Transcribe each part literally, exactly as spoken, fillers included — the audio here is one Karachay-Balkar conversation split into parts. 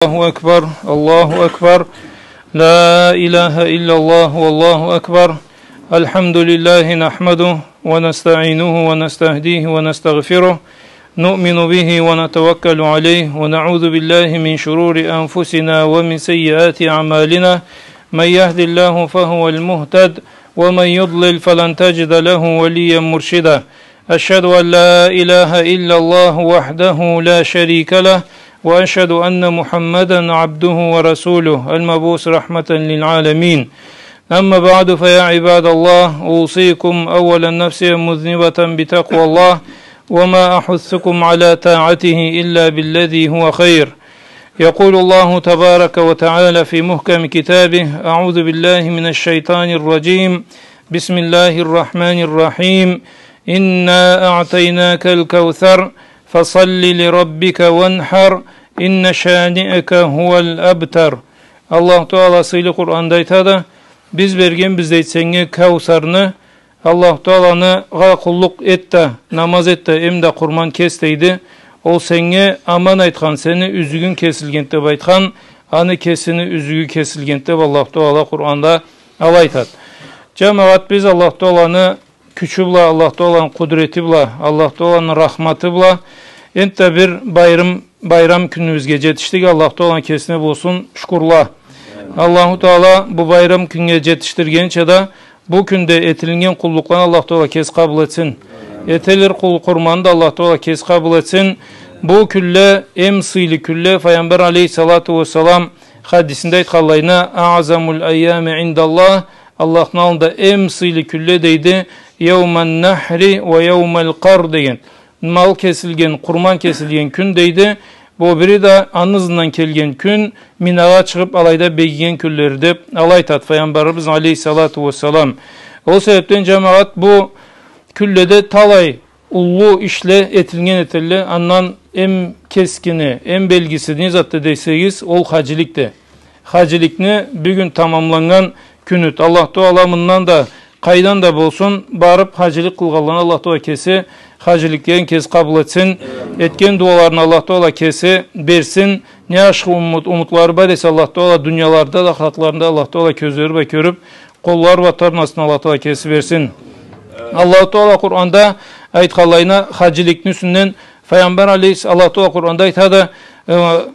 الله أكبر، الله أكبر، لا إله إلا الله، والله أكبر. الحمد لله، نحمده ونستعينه ونستهديه ونستغفره. نؤمن به ونتوكل عليه، ونعوذ بالله من شرور أنفسنا ومن سيئات أعمالنا. من يهد الله فهو المهتد، ومن يضلل فلن تجد له وليا مرشدا. أشهد أن لا إله إلا الله وحده لا شريك له، وأشهد أن محمدا عبده ورسوله المبعوث رحمة للعالمين. أما بعد، فيا عباد الله، أوصيكم أولا نفسي مذنبة بتقوى الله، وما أحثكم على طاعته إلا بالذي هو خير. يقول الله تبارك وتعالى في محكم كتابه: أعوذ بالله من الشيطان الرجيم. بسم الله الرحمن الرحيم. إنا أعطيناك الكوثر، فصل لربك وانحر، إن شانئك هو الأبتر. Аллаху Таала сыйлы Къуранда айтады: «Биз бергенбиз, — дейди, — сеннге Каусарны, Аллаху Тааланы гъа къуллукъ эт да, намаз эт да, эм да къурман кес, — дейди. — Ол сеннге аман айтхан, сени юзюгюнг кесилгенди деп айтхан, аны кесини юзюгю кесилгенди», — деп Аллаху Таала Къуранда алай айтады. Джамагъат, биз Аллаху Тааланы кючю бла, Аллаху Тааланы къудрети бла, Аллаху Тааланы рахматы бла энтда бир байрам, байрам кюнюбюзге джетишдик. Аллаху Тааланы кесине болсун шукурла. Аллаху Таала бу байрам кюннге джетишдиргенича да бу кюнде этилиннген къуллукъланы Аллаху Таала кеси къабыл этсин. Этилир къул-, къурманны да Аллаху Таала кеси къабыл этсин. Бу кюнле эм сыйлы кюнле, Файгъамбар алейхиссалату уассалам хадисинде айтханлайына: «أعظم الأيام عند الله», Аллахны аллында эм сыйлы кюнле, дейди, «يوم النحر ويوم القر», деген. Мал кесилген, къурман кесилген кюн, дейди. Бу бири да аны ызындан келген кюн, Минагъа чыгъып, алайда бегиген кюнлери деп алай айтады Файгъамбарыбыз алейхиссалату уассалам. Ол себепден, джамагъат, бу кюнледе талай уллу ишле этилген этелле, андан эм кескини, эм белгиси не затды десегиз, ол хаджиликди. Хаджиликни бюгюн тамамланнган кюнюд. Аллаху Таала мындан да, къайдан да болсун, барып хаджилик къылгъанланы Аллаху Таала кеси хаджиликлерин кеси къабыл этсин. Этген дуаларын Аллаху Таала кеси берсин. Не ашхы умут, умутлары бар эсе, Аллаху Таала дунияларында да, ахыратларында Аллаху Таала кёзлери бла кёрюп, къоллары бла тутарны Аллаху Таала кеси берсин. Аллаху Таала Къуранда айтханлайына хаджиликни юсюнден Файгъамбар алейхис-, Аллаху Таала Къуранда айтады, э,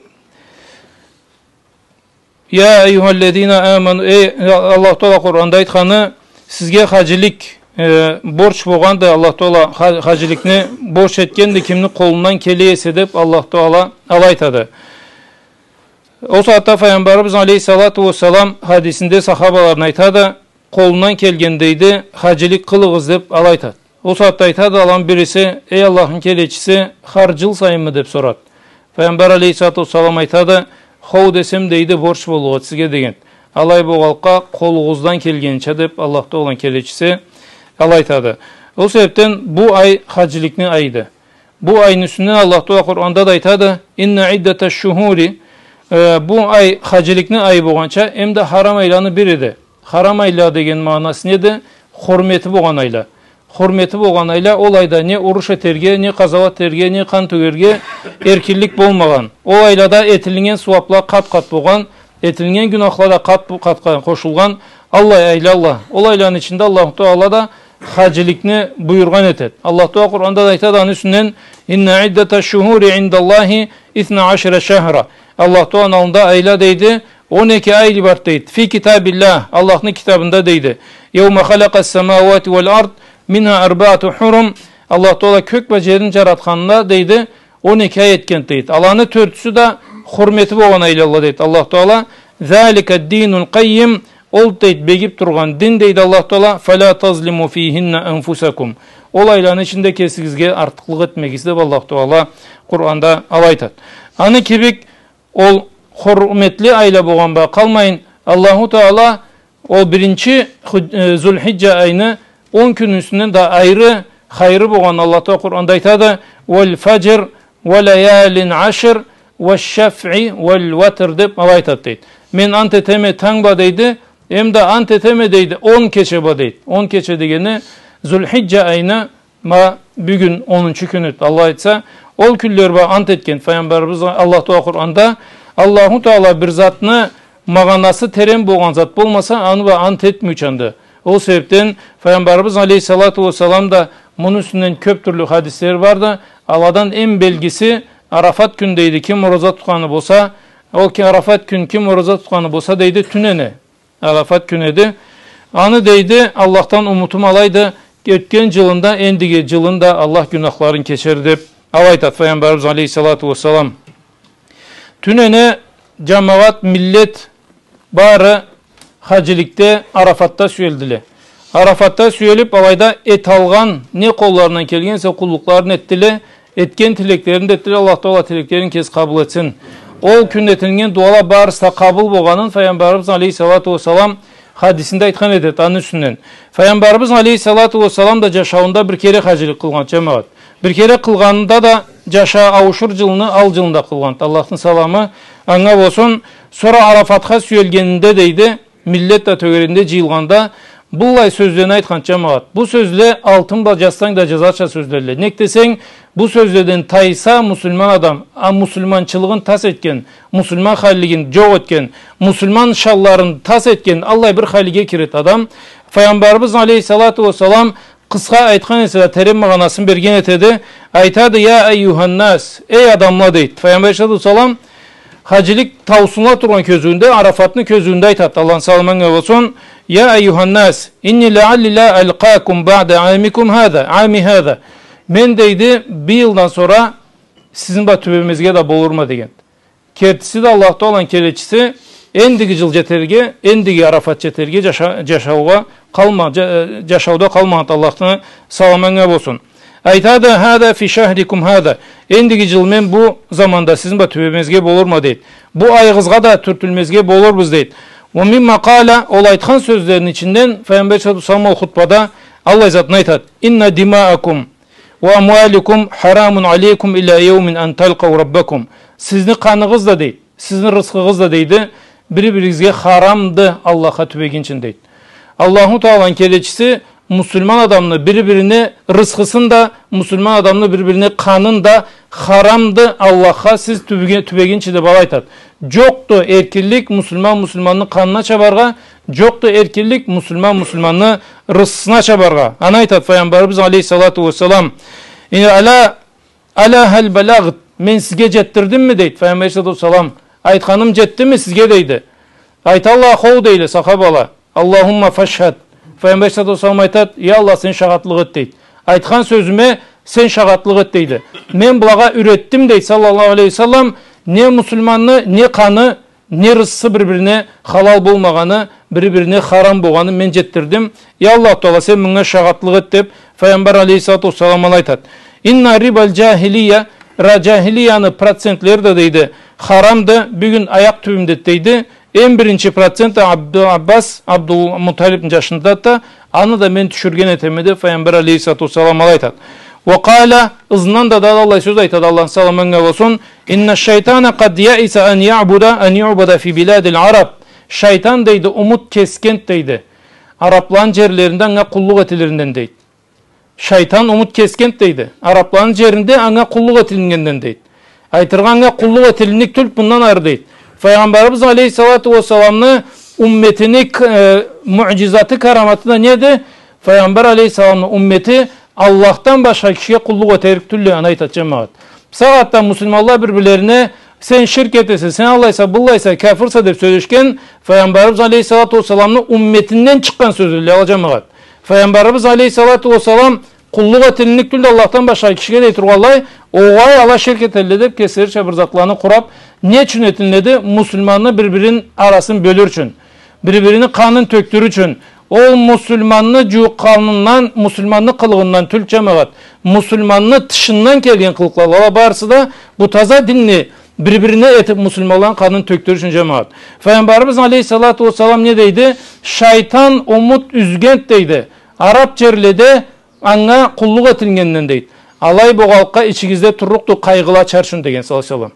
«يا أيها الذين آمنوا», эй, Аллаху Таала Къуранда айтханы, сизге хаджилик, э, борч болгъанды, Аллаху Таала ха-, хаджиликни борч этгенди, кимни къолундан келе эсе, деп Аллаху Таала алай айтады. Ол сагъатда Файгъамбарыбыз алейхиссалату уассалам хадисинде сахабаларына айтады, къолундан келген, дейди, хаджилик къылыгъыз, деп алай айтады. Ол сагъатда айтады аланы бириси, эй Аллахны келечиси, хар джыл сайынмы, деп сорады. Файгъамбар алейхиссалату уассалам айтады, хоу десем, дейди, борч боллукъ эди сизге, деген. Алай болгъанлыкъгъа, къолугъуздан келгенича, деп Аллаху Тааланы келечиси алай айтады. Ол себепден бу ай хаджиликни айыды. Бу айны юсюнден Аллаху Таала Къуранда да айтады, «إن عدة الشهور», э, бу ай хаджиликни айы болгъанча, эм да харам айланы бириди. Харам айла деген магъанасы неди? Хурмети болгъан айла. Хурмети болгъан айла, ол айда не уруш этерге, не къазауат этерге, не къан тёгерге эркинлик болмагъан. Ол айлада этилиннген сууапла къат-къат болгъан, этилиннген гюнахла да къат-къат къошулгъан, аллай айлалла. Ол айланы ичинде Аллаху Таала да хаджиликни буюргъан этеди. Аллаху Таала Къуранда да айтады аны юсюнден, «إن عدة الشهور عند الله اثنا عشر شهرا». Аллаху Тааланы аллында айла, дейди, он эки ай барды, дейди. «في كتاب الله», Аллахны китабында, дейди. «يوم خلق السماوات والأرض منها أربعة حرم». Аллаху Таала кёк бла джерни джаратханында, дейди, он эки ай этгенди, дейди. Аланы тёртюсю да хурмети болгъан айлалла, дейди Аллаху Таала. «ذلك الدين القيم», ол, дейди, бегип тургъан дин, дейди Аллаху Таала. «فلا تظلموا فيهن أنفسكم». Ол айланы ичинде кесигизге артыкълыкъ этмегиз, деп Аллаху Таала Къуранда алай айтады. Аны кибик, ол хурметли айла болгъан бла къалмайын, Аллаху Таала ол биринчи ху-, э, Зулхиджа айны он кюнню юсюнден да айры хайыры болгъанын Аллаху Таала Къуранда айтады, «والفجر وليال عشر والشفع والوتر», деп алай айтады, дейди. Мен ант этеме танг бла, дейди, эм да ант этеме, дейди, он кече бла, дейди. Он кече дегени Зулхиджа айны Ма бюгюн онунчу кюнюд, Аллах айтса, ол кюнле бла ант этген Файгъамбарыбыз Аллаху Таала Къуранда, Аллаху Таала бир затны магъанасы терен болгъан зат болмаса, аны бла ант этмеучанды. Ол себепден Файгъамбарыбыз алейхиссалату уассалам да муну юсюнден кёп тюрлю хадислери барды. Аладан эм белгиси, Арафат кюн, дейди, ким ораза тутханы болса, ол ки-, Арафат кюн ким ораза тутханы болса, дейди, тюнене. Арафат кюн эди. Аны, дейди, Аллахдан умутум алайды, ётген джылын да, эндиги джылын да Аллах гюнахларын кечер, деб, алай айтад Файгъамбарыбыз алейхиссалату уассалам. Тюнене, джамагъат, миллет бары хаджиликде Арафатда сюелдиле. Арафатда сюелиб, алайда эталгъан, не къолларындан келген эсе, къуллукъларын этдиле, этген тилеклерин да этдиле, Аллах Таала тилеклерин кеси къабыл этсин. Ол кюн этилген дуала барысы да къабыл болгъанын Файгъамбарыбыз алейхиссалату уассалам хадисинде айтхан этед аны юсюнден. Файгъамбарыбыз алейхиссалату уассалам да джашауунда бир кере хаджилик къылгъан, джамагъат. Бир кере къылгъанында да джаша-, ауушур джылны ал джылында къылгъан. Аллахны саламы анга болсун. Сора Арафатха сюелгенинде, дейди, миллет да тёгерегинде джыйылгъанда, быллай сёзлени айтхан, джамагъат. Бу сёзле алтын бла джазсанг да джазарча сёзлелле. Нек десенг, бу сёзледен тайса муслиман адам, а муслиманчылыгъын тас этген, муслиман халилигин джокъ этген, муслиман шанларын тас этген, аллай бир халиге киред адам. Файгъамбарыбыз алейхиссалату уассалам къысха айтхан эсе да, терен магъанасын берген этеди. Айтады: «Я айюханнас, эй адамла», — дейди. Файгъамбар алейхиссалату уассалам хаджилик таусунла тургъан кёзюуюнде, Арафатны кёзюуюнде айтады, Аллахны саламы анга болсун: «Я айюханнас, инни лаалли ла алкъакум баъда амикум хаза, ами хаза». Мен, дейди, бу джылдан сора сизни бла тюбемезге да болурма, деген. Кертиси да, Аллах Тааланы келечиси эндиги джыл джетерге, эндиги Арафат джетерге, джаша-, джашаугъа къалма-, джа-, э, джашауда къалмагъанды, Аллахны саламы анга болсун. Айтады: «Хаза фи шахрикум хаза». Эндиги джыл мен бу заманда сизни бла тюбемезге болурма, дейди. Бу айыгъызгъа да тюртюлмезге болурбуз, дейди. Ва мимма къала, ол айтхан сёзлерини ичинден Файгъамбар алейхиссалату уассалам ол хутбада аллай затны айтады: «Инна димаакум ва амуаликум харамун алейкум иля яумин ан талкъау раббакум». Сизни къаныгъыз да, дейди, сизни рысхыгъыз да, дейди, бири-биригизге харамды Аллахха тюбегинчи, дейди. Аллаху Тааланы келечиси муслиман адамны бири-бирине рысхысын да, муслиман адамны бири-бирине къанын да харамды Аллахха сиз тюбеге-, тюбегинчи, деб, алай айтады. Джокъду эркинлик муслиман муслиманны къанына чабаргъа, джокъду эркинлик муслиман муслиманны рысхысына чабаргъа. Аны айтады Файгъамбарыбыз алейхиссалату уассалам: «Ала, ала хал балагът? Мен сизге джетдирдимми?» — дейди Файгъамбар алейхиссалату уассалам. «Айтханым джетдими сизге?» — дейди. Айталла: «Хоу», — дейле сахабала. «Аллахумма фашхад». Файгъамбар алейхиссалату уассалам айтады: «Я Аллах, сен шагъатлыкъ эт», — дейди. «Айтхан сёзюме сен шагъатлыкъ эт», — дейди. «Мен былагъа юретдим», — дейди, саллаллаху алейхи ва саллам, «не муслиманны, не къаны, не рысхысы бир-бирине халал болмагъаны, бир-бирине харам болгъаны мен джетдирдим. Я Аллах Таала, сен мынга шагъатлыкъ эт», — деб, Файгъамбар алейхиссалату уассалам алай айтады. «Инна рибал джахилия, ра-, джахилияны процентлери да, дейди, харамды, бюгюн аякъ тюбюмде», — дейди. Эм биринчи процент да Абду-, Аббас, Абдул Муталибни джашындады да, «Аны да мен тюшюрген этеме», — деб, Файгъамбар алейхиссалату уассалам алай айтады. Ва къала, ызындан да, да аллай сёз айтады, Аллахны саламы анга болсун: «Инна шайтана къад яиса ан яъбуда, ан юъбада фи биладил араб». Шайтан, дейди, умут кесгенд, дейди, арабланы джерлеринде анга къуллукъ этилиринден, дейди. Шайтан умут кесгенд, дейди, арабланы джеринде анга къуллукъ этилингенден, дейди. Айтыргъа, анга къуллукъ этилинлик тюлд мындан ары, дейди. Файгъамбарыбыз алейхиссалату уассаламны умметини к-, э, муъджизаты, караматы да неди? Файгъамбар алейхиссаламны уммети Аллахдан башха кишиге къуллукъ этерик тюлдю, аны айтады, джамагъат. Бусагъатда муслиманла бир-бирлерине: «Сен ширк этесе, сен аллайса, быллайса, кафырса», — деб сёлешген, Файгъамбарыбыз алейхиссалату уассаламны умметинден чыкъгъан сёзле, ала, джамагъат. Файгъамбарыбыз алейхиссалату уассалам къуллукъ этилинлик тюлдю Аллахдан башха кишиге дей тургъанлай, огъай, ала ширк этелле деб, кеслерича бир затланы къураб, не ючюн этилинеди? Муслиманны бир-бирин арасын бёлюр ючюн, бир-бирини къанын тёкдюрюр ючюн. Ол муслиманны джууукъ къанындан, муслиманны къылыгъындан тюлд, джамагъат. Муслиманны тышындан келген къылыкъла, ала, барысы да бу таза динни бир-бирине этиб, муслиманланы къанын тёкдюрюр ючюн, джамагъат. Файгъамбарыбыз алейхиссалату уассалам не дейди? «Шайтан умут юзгенд», — дейди, «араб джерледе анга къуллукъ этилгенден», — дейди. «Алай болгъанлыкъгъа ичигизде турлукъду къайгъыла ачар ючюн», — деген, саллаллаху алейхи ва саллам.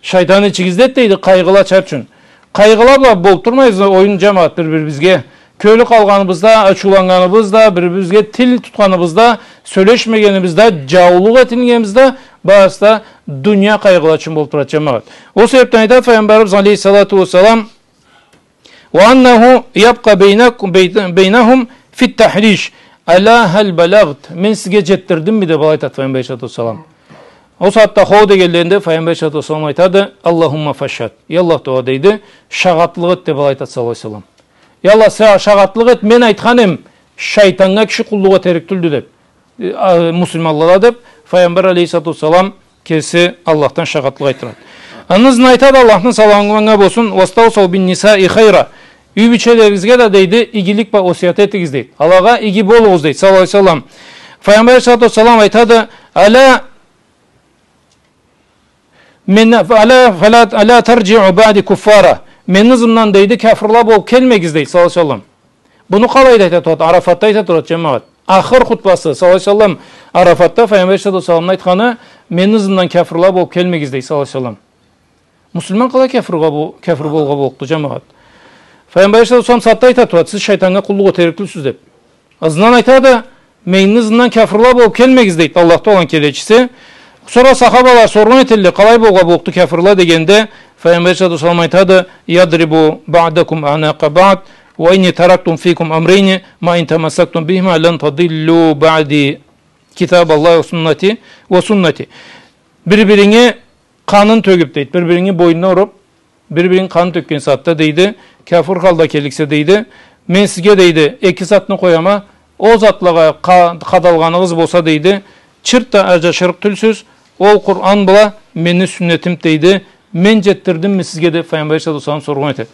«Шайтан ичигизде, — дейди, — къайгъыла ачар ючюн». Къайгъыла бла болуб турмайбыз оюн, джамагъат, бир-бирибизге. кёлюк алгъаныбызда, ачыуланнганыбызда, бир-бирибизге тил тутханыбызда, сёлешмегенибизде, джаулукъ этилгенибизде, барысы да дуния къайгъыла ючюн болуп турады, джамагъат. Ол себепден айтады Файгъамбарыбыз алейхиссалату уассалам, وأنه يبقى بينك-، بين-، بينهم في التحريش. ألا هل بلغت؟ Мен сизге джетдирдимми деб алай айтады Файгъамбар алейхиссалату уассалам. Ол сагъатда хоу дегенлеринде Файгъамбар алейхиссалату уассалам айтады, اللهم فاشهد. Я Аллах, дуа дейди, шагъатлыкъ эт деб алай айтады саллаллаху алейхи ва саллам. Я Аллах, сен шагъатлыкъ эт, мен айтхан эм, шайтаннга киши къуллукъ этерик тюлдю деб. Э, а, муслиманлагъа деб, Файгъамбар алейхиссалату уассалам кеси Аллахдан шагъатлыкъ айтдырады. Аны ызындан айтады, Аллахны саламы анга болсун, واستوصوا بالنساء خيرا. Юй бийчелеригизге да, дейди, игилик бла осият этигиз, дейди. Алагъа иги болугъуз, дейди, саллаллаху алейхи ва саллам. Файгъамбар алейхиссалату уассалам айтады, ألا من، ألا، فلا، ألا ترجعوا بعدي كفارا. Мени ызымдан, дейди, кяфырла болуб келмегиз, дейди, саллаллаху алейхи ва саллам. Буну къалайда айта турады? Арафатда айта турады, джамагъат. Ахыр хутбасы, саллаллаху алейхи ва саллам, Арафатда Файгъамбар алейхиссалату уассаламны айтханы, мени ызымдан кяфырла болуб келмегиз, дейди, саллаллаху алейхи ва саллам. Муслиман къалай кяфыргъа бу-, кяфыр болгъа боллукъду, джамагъат? Файгъамбар алейхиссалату уассалам сагъатда айта турады, сиз шайтаннга къуллукъ этерик тюлсюз деб. Ызындан айтады, мени ызымдан кяфырла болуб келмегиз, дейди Аллах Тааланы келечиси. Сора сахабала соргъан этелле, къалай болгъа боллукъду кяфырла дегенде, Файгъамбар алейхиссалату уассалам айтады, يضرب بعضكم أعناق بعض، وإني تركت فيكم أمرين ما إن تمسكتم بهما لن تضلوا بعدي، كتاب الله وسنتي، وسنتي. Бир-биринги къанын тёгюб, дейди, бир-биринги бойнуна уруб, бир-биринги къанын тёкген сагъатда, дейди, кяфыр халда келликсе, дейди, мен сизге, дейди, эки затны къояма, ол затлагъа къа-, къадалгъаныгъыз болса, дейди, чырт да аджашырыкъ тюлсюз, ол Къуран бла мени сюннетим, дейди, мен джетдирдимми сизге деб Файгъамбар алейхиссалату уассалам соргъан этеди.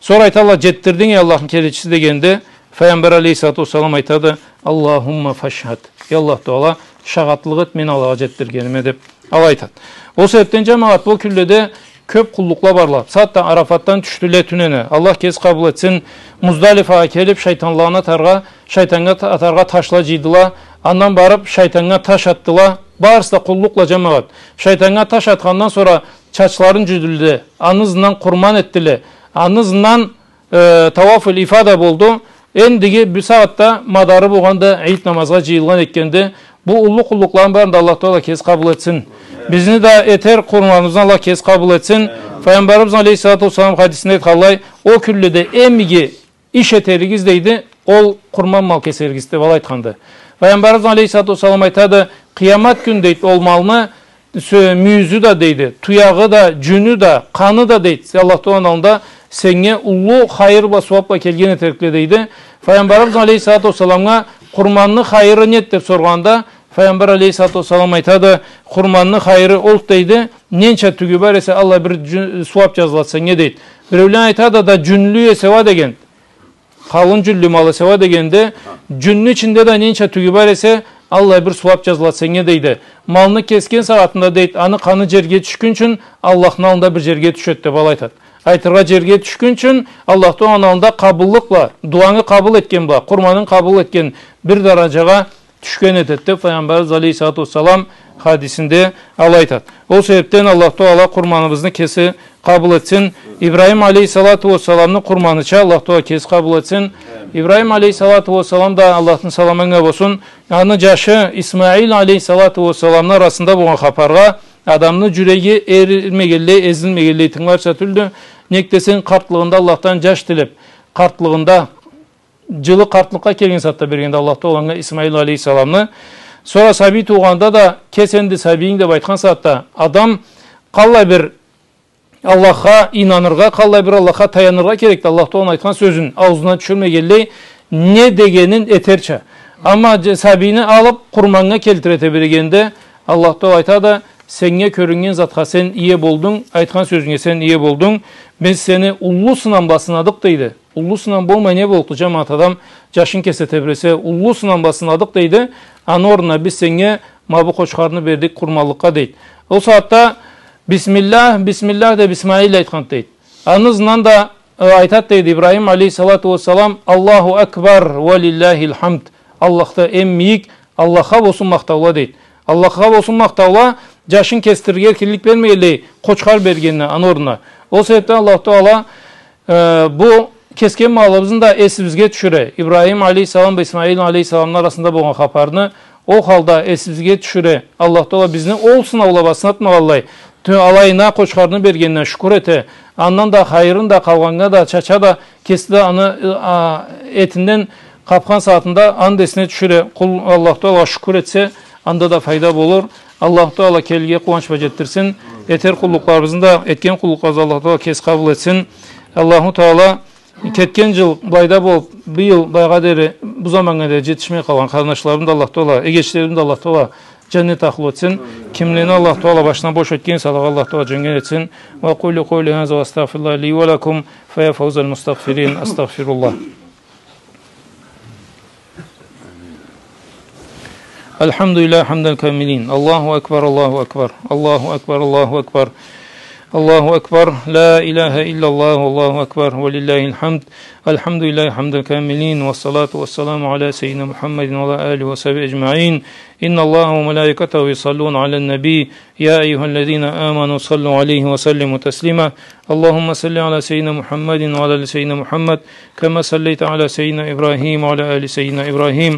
Сора айталла, джетдирдинг, эй Аллахны келечиси дегенде, Файгъамбар алейхиссалату уассалам айтады, اللهم فاشهد. Эй Аллах Таала, шагъатлыкъ эт мен алагъа джетдиргениме деб алай айтады. Ол себебден, джамагъат, бу кюнледе кёб къуллукъла барла. Сагъатда Арафатдан тюшдюле тюнене. Аллах кеси къабыл этсин. Муздалифагъа келиб, шайтанланы атаргъа, шайтаннга та-, атаргъа ташла джыйдыла. Андан барыб, шайтаннга таш атдыла. Барысы да къуллукъла, джамагъат. Шайтаннга таш атхандан сора чачларын джюдюлдю. Аны ызындан къурман этдиле. Аны ызындан э, тауаф-уль-ифада болду. Эндиги бир сагъатда мадары болгъанда, ид намазгъа джыйылгъан этгенде, бу уллу къуллукъланы барын да Аллах Таала кеси къабыл этсин. Бизни да этер къурманыбызны Аллах кеси къабыл этсин. Файгъамбарыбыз алейхиссалату уассалам хадисинде айтханлай, ол кюнледе эм иги иш этеригиз, дейди, ол къурман мал кесеригиз деб алай айтханды. Файгъамбарыбыз алейхиссалату уассалам айтады, къыямат кюн, дейди, ол малны сё-, мюйюзю да, дейди, туягъы да, джюню да, къаны да, дейди, Аллах Тааланы аллында сеннге уллу хайыр бла, сууаб бла келген этерикле, дейди. Файгъамбарыбыз алейхиссалату уассаламгъа къурманны хайыры неди деб соргъанда, Файгъамбар алейхиссалату уассалам айтады, къурманны хайыры олду, дейди, ненча тюгю бар эсе, аллай бир джю-, сууаб джазылады сеннге, дейди. Биреулен айтады да, джюнлю эсе уа деген. Къалын джюнлю мал эсе уа дегенде, джюнню ичинде да ненча тюгю бар эсе, аллай бир сууаб джазылады сеннге, дейди. Малны кесген сагъатында, дейди, аны къаны джерге тюшгюнчюн, Аллахны аллында бир джерге тюшеди деб алай айтады. Айтыргъа, джерге тюшгюнчюн, Аллах Тааланы аллында къабыллыкъ бла, дуангы къабыл этген бла, къурманын къабыл этген бир дараджагъа тюшген этеди деб Файгъамбарыбыз алейхиссалату уассалам хадисинде алай айтады. Ол себебден Аллах Таала къурманыбызны кеси къабыл этсин. Ибрахим алейхиссалату уассаламны къурманыча Аллах Таала кеси къабыл этсин. Ибрахим алейхиссалату уассалам да, Аллахны саламы анга болсун, аны джашы Исмаил алейхиссалату уассаламны арасында болгъан хапаргъа адамны джюреги эрмегенлей, эзилмегенлей тынгыларча тюлдю. Нек десенг, къартлыгъында Аллахдан джаш тилеб, къартлыгъында джылы къартлыкъгъа келген сагъатда бергенди Аллах Таала анга Исмаил алейхиссаламны. Сора сабий туугъанда да, кес энди сабийинг деб айтхан сагъатда, адам къаллай бир Аллахха ийнаныргъа, къаллай бир Аллахха таяныргъа керекди, Аллах Тааланы айтхан сёзюн аузундан тюшюрмегенлей, не дегенин этерча. Амма дж-, сабийни алыб, къурманнга келтире тебрегенде, Аллах Таала айтады, сеннге кёрюннген затха сен ие болдунг, айтхан сёзюнге сен ие болдунг, биз сени уллу сынам бла сынадыкъ, дейди. Уллу сынам болмай не боллукъду, джамагъат, адам джашын кесе тебресе, уллу сынам бла сынадыкъ, дейди. Аны орнуна биз сеннге ма бу къочхарны бердик къурманлыкъгъа, дейди. Ол сагъатда бисмиллях, бисмиллях деб Исмаил айтханды, дейди. Аны ызындан да, э, айтады, дейди, Ибрахим алейхиссалату уассалам, Аллаху акбар уа лилляхиль хамд. Аллах да эм мийик, Аллахха болсун махтаула, дейди. Аллахха болсун махтаула, джашын кесдирирге эркинлик бермегенлей, къочхар бергенине, аны орнуна. Ол себебден Аллах Таала, э, бу кесген малыбызны да эсибизге тюшюре. Ибрахим алейхиссалам бла Исмаил алейхиссаламны арасында болгъан хапарны ол халда эсибизге тюшюре. Аллах Таала бизни ол сынаулаб сынатмагъанлай, тю-, алайына къочхарны бергенине шукур эте. Андан да хайырын да къалгъаннга да чача да, кеси да аны, э, а, этинден къабхан сагъатында аны да эсине тюшюре. Къул Аллах Таалагъа шукур этсе, анда да файда болур. Аллаху Таала келирге къууанч бла джетдирсин. Этер къуллукъларыбызны да, этген къуллукъларыбызны Аллах Таала кеси къабыл этсин. Аллаху Таала кетген джыл былайда болуб, бу йыл былайгъа дери, бу заманнга дери джетишмей къалгъан къарнашларыбызны да Аллах Таала, эгечлерибизни да Аллах Таала джаннет ахлу этсин. Кимлени Аллах Таала башына бош этген эсе, алагъа Аллах Таала джёнгер этсин. وأقول قولي هذا وأستغفر الله لي ولكم، فيا فوز المستغفرين. أستغفر الله. الحمد لله حمد الكاملين. الله أكبر، الله أكبر، الله أكبر، الله أكبر. الله أكبر، لا إله إلا الله، والله أكبر، ولله الحمد. الحمد لله حمد الكاملين، والصلاة والسلام على سيدنا محمد وعلى آله وصحبه أجمعين. إن الله وملائكته يصلون على النبي، يا أيها الذين آمنوا صلوا عليه وسلموا تسليما. اللهم صل على سيدنا محمد وعلى آل سيدنا محمد، كما صليت على سيدنا إبراهيم وعلى آل سيدنا إبراهيم،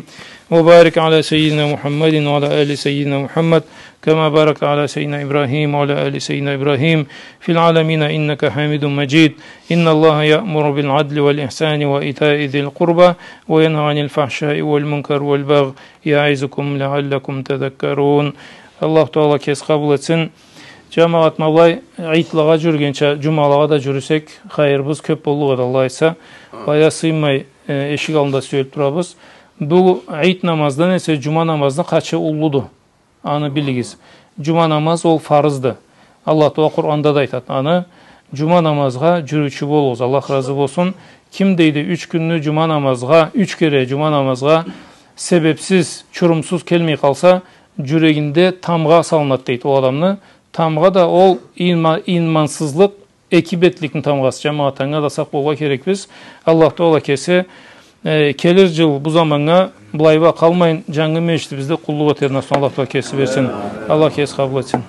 وبارك على سيدنا محمد وعلى آل سيدنا محمد، كما باركت على سيدنا إبراهيم وعلى آل سيدنا إبراهيم في العالمين إنك حميد مجيد. إن الله يأمر بالعدل والإحسان وإيتاء ذي القربى وينهى عن الفحشاء والمنكر والبغي يعظكم لعلكم تذكرون. Аллаху Таала кеси къабыл этсин. Джамагъат, ма былай, ийдлагъа джюрюгенча, джумалагъа да джюрюсек, хайырыбыз кёб боллукъ эди, Аллах айтса. Былайда сыйынмай, э, эшик аллында сюелиб турабыз. Бу ийд намаздан эсе джума намазны къачы уллуду. Аны билигиз. Джума намаз ол фарызды. Аллах Таала Къуранда да айтады аны. Джума намазгъа джюрюучю болугъуз. Аллах разы болсун. Ким, дейди, юч кюнню джума намазгъа, юч кере джума намазгъа себебсиз, чурумсуз келмей къалса, джюрегинде тамгъа салынады, дейди, ол адамны. Тамгъа да ол ийма-, иймансызлыкъ, эки бетликни тамгъасы, джамагъат, анга да сакъ болургъа керекбиз. Аллах Таала кеси, э, келир джыл бу заманнга былай бла къалмайын, джангы межгитибизде къуллукъ этерге насыб Аллах Таала кеси берсин. Аллах кеси къабыл этсин.